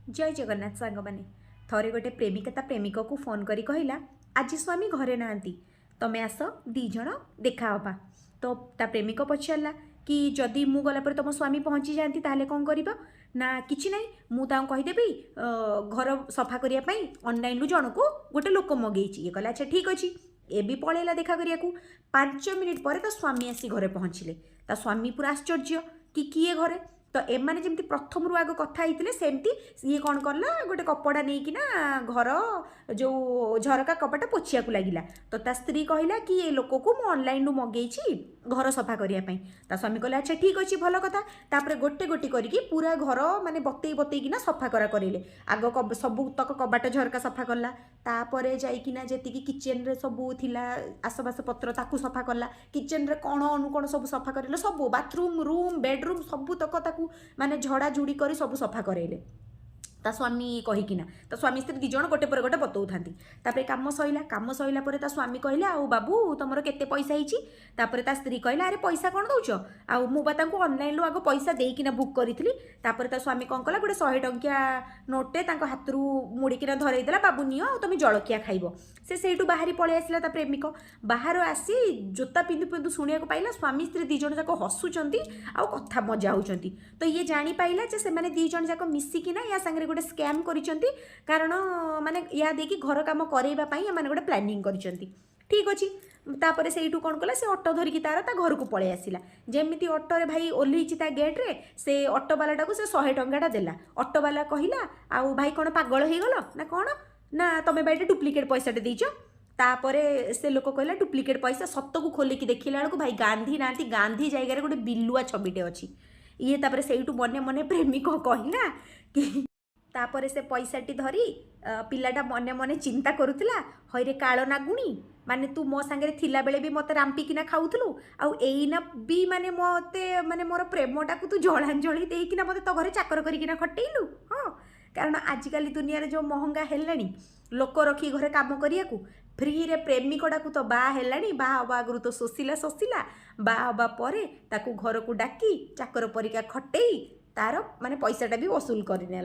ଜୟ ଜଗନ୍ନାଥ ସାଙ୍ଗମାନେ। ଥରେ ଗୋଟେ ପ୍ରେମିକା ତା ପ୍ରେମିକକୁ ଫୋନ୍ କରି କହିଲା, ଆଜି ସ୍ୱାମୀ ଘରେ ନାହାନ୍ତି, ତମେ ଆସ, ଦୁଇ ଜଣ ଦେଖା ହେବା। ତ ତା ପ୍ରେମିକ ପଚାରିଲା କି ଯଦି ମୁଁ ଗଲା ପରେ ତମ ସ୍ୱାମୀ ପହଞ୍ଚି ଯାଆନ୍ତି, ତାହେଲେ କ'ଣ କରିବ? ନା, କିଛି ନାହିଁ, ମୁଁ ତାଙ୍କୁ କହିଦେବି ଘର ସଫା କରିବା ପାଇଁ ଅନଲାଇନ୍ରୁ ଜଣକୁ ଗୋଟେ ଲୋକ ମଗେଇଛି। ଇଏ କହିଲା, ଆଚ୍ଛା, ଠିକ୍ ଅଛି। ଏ ବି ପଳେଇଲା ଦେଖା କରିବାକୁ। 5 ମିନିଟ୍ ପରେ ତା ସ୍ୱାମୀ ଆସି ଘରେ ପହଞ୍ଚିଲେ। ତା ସ୍ୱାମୀ ପୁରା ଆଶ୍ଚର୍ଯ୍ୟ କି କିଏ ଘରେ। ତ ଏମାନେ ଯେମିତି ପ୍ରଥମରୁ ଆଗ କଥା ହେଇଥିଲେ, ସେମିତି ଇଏ କ'ଣ କଲା, ଗୋଟେ କପଡ଼ା ନେଇକିନା ଘର ଯେଉଁ ଝରକା କବାଟ ପୋଛିବାକୁ ଲାଗିଲା। ତ ତା ସ୍ତ୍ରୀ କହିଲା କି ଏ ଲୋକକୁ ମୁଁ ଅନଲାଇନରୁ ମଗେଇଛି ଘର ସଫା କରିବା ପାଇଁ। ତା ସ୍ୱାମୀ କହିଲା, ଆଚ୍ଛା, ଠିକ୍ ଅଛି, ଭଲ କଥା। ତାପରେ ଗୋଟେ ଗୋଟେ କରିକି ପୁରା ଘର ମାନେ ବତେଇ ବତେଇକିନା ସଫା କରେଇଲେ। ଆଗ ସବୁ ତକ କବାଟ ଝରକା ସଫା କଲା। ତାପରେ ଯାଇକିନା ଯେତିକି କିଚେନରେ ସବୁ ଥିଲା ଆସବାସପତ୍ର, ତାକୁ ସଫା କଲା। କିଚେନରେ କ'ଣ ଅନୁକୋଣ ସବୁ ସଫା କରିଲେ। ସବୁ ବାଥରୁମ୍, ରୁମ୍, ବେଡ଼ରୁମ୍ ସବୁ ତକ ତାକୁ ମାନେ ଝଡ଼ାଝୁଡ଼ି କରି ସବୁ ସଫା କରେଇଲେ ତା ସ୍ୱାମୀ କହିକିନା। ତା ସ୍ୱାମୀ ସ୍ତ୍ରୀ ଦୁଇ ଜଣ ଗୋଟେ ପରେ ଗୋଟେ ବତଉଥାନ୍ତି। ତାପରେ କାମ ସଇଲା। କାମ ସଇଲା ପରେ ତା ସ୍ୱାମୀ କହିଲେ, ଆଉ ବାବୁ, ତମର କେତେ ପଇସା ହେଇଛି? ତାପରେ ତା ସ୍ତ୍ରୀ କହିଲା, ଆରେ, ପଇସା କ'ଣ ଦେଉଛ? ଆଉ ମୁଁ ବା ତାଙ୍କୁ ଅନଲାଇନରୁ ଆଗ ପଇସା ଦେଇକିନା ବୁକ୍ କରିଥିଲି। ତାପରେ ତା ସ୍ୱାମୀ କ'ଣ କଲା, ଗୋଟେ 100 ଟଙ୍କିଆ ନୋଟ୍ଟେ ତାଙ୍କ ହାତରୁ ମୁଡ଼ିକିନା ଧରେଇ ଦେଲା, ବାବୁ ନିଅ, ଆଉ ତମେ ଜଳଖିଆ ଖାଇବ। ସେ ସେଇଠୁ ବାହାରି ପଳେଇ ଆସିଲା। ତା ପ୍ରେମିକ ବାହାରୁ ଆସି ଜୋତା ପିନ୍ଧୁ ପିନ୍ଧୁ ଶୁଣିବାକୁ ପାଇଲା, ସ୍ୱାମୀ ସ୍ତ୍ରୀ ଦୁଇ ଜଣ ଯାକ ହସୁଛନ୍ତି ଆଉ କଥା ମଜା ହେଉଛନ୍ତି। ତ ଇଏ ଜାଣିପାଇଲା ଯେ ସେମାନେ ଦୁଇ ଜଣ ଯାକ ମିଶିକିନା ୟା ସାଙ୍ଗରେ ଗୋଟେ ସ୍କାମ୍ କରିଛନ୍ତି, କାରଣ ମାନେ ୟା ଦେଇକି ଘର କାମ କରେଇବା ପାଇଁ ଏମାନେ ଗୋଟେ ପ୍ଲାନିଂ କରିଛନ୍ତି। ଠିକ୍ ଅଛି। ତାପରେ ସେଇଠୁ କ'ଣ କଲା, ସେ ଅଟୋ ଧରିକି ତାର ତା ଘରକୁ ପଳେଇ ଆସିଲା। ଯେମିତି ଅଟୋରେ ଭାଇ ଓହ୍ଲେଇଛି ତା ଗେଟ୍ରେ, ସେ ଅଟୋବାଲାଟାକୁ ସେ 100 ଟଙ୍କାଟା ଦେଲା। ଅଟୋବାଲା କହିଲା, ଆଉ ଭାଇ, କ'ଣ ପାଗଳ ହେଇଗଲ ନା କ'ଣ? ନା ତମେ ବା ଏଠି ଡୁପ୍ଲିକେଟ୍ ପଇସାଟେ ଦେଇଛ? ତାପରେ ସେ ଲୋକ କହିଲା, ଡୁପ୍ଲିକେଟ୍ ପଇସା? ସତକୁ ଖୋଲିକି ଦେଖିଲା ବେଳକୁ ଭାଇ ଗାନ୍ଧୀ ନାହାନ୍ତି, ଗାନ୍ଧୀ ଜାଗାରେ ଗୋଟେ ବିଲୁଆ ଛବିଟେ ଅଛି। ଇଏ ତାପରେ ସେଇଠୁ ମନେ ମନେ ପ୍ରେମିକ କହିଲା କି, ତାପରେ ସେ ପଇସାଟି ଧରି ପିଲାଟା ମନେ ମନେ ଚିନ୍ତା କରୁଥିଲା, ହଇରେ କାଳ ନାଗୁଣୀ, ମାନେ ତୁ ମୋ ସାଙ୍ଗରେ ଥିଲାବେଳେ ବି ମୋତେ ରାମ୍ପିକିନା ଖାଉଥିଲୁ, ଆଉ ଏଇନା ବି ମାନେ ମୋତେ ମାନେ ମୋର ପ୍ରେମଟାକୁ ତୁ ଜଳାଞ୍ଜଳି ଦେଇକିନା ମୋତେ ତୋ ଘରେ ଚାକର କରିକିନା ଖଟେଇଲୁ। ହଁ, କାରଣ ଆଜିକାଲି ଦୁନିଆରେ ଯେଉଁ ମହଙ୍ଗା ହେଲାଣି ଲୋକ ରଖି ଘରେ କାମ କରିବାକୁ, ଫ୍ରିରେ ପ୍ରେମିକଟାକୁ ତ ବାହା ହେଲାଣି, ବାହା ହେବା ଆଗରୁ ତ ଶୋଷିଲା ଶୋଷିଲା, ବାହା ହେବା ପରେ ତାକୁ ଘରକୁ ଡାକି ଚାକର ପରିକା ଖଟେଇ ତାର ମାନେ ପଇସାଟା ବି ବସୁଲ କରିନେଲା।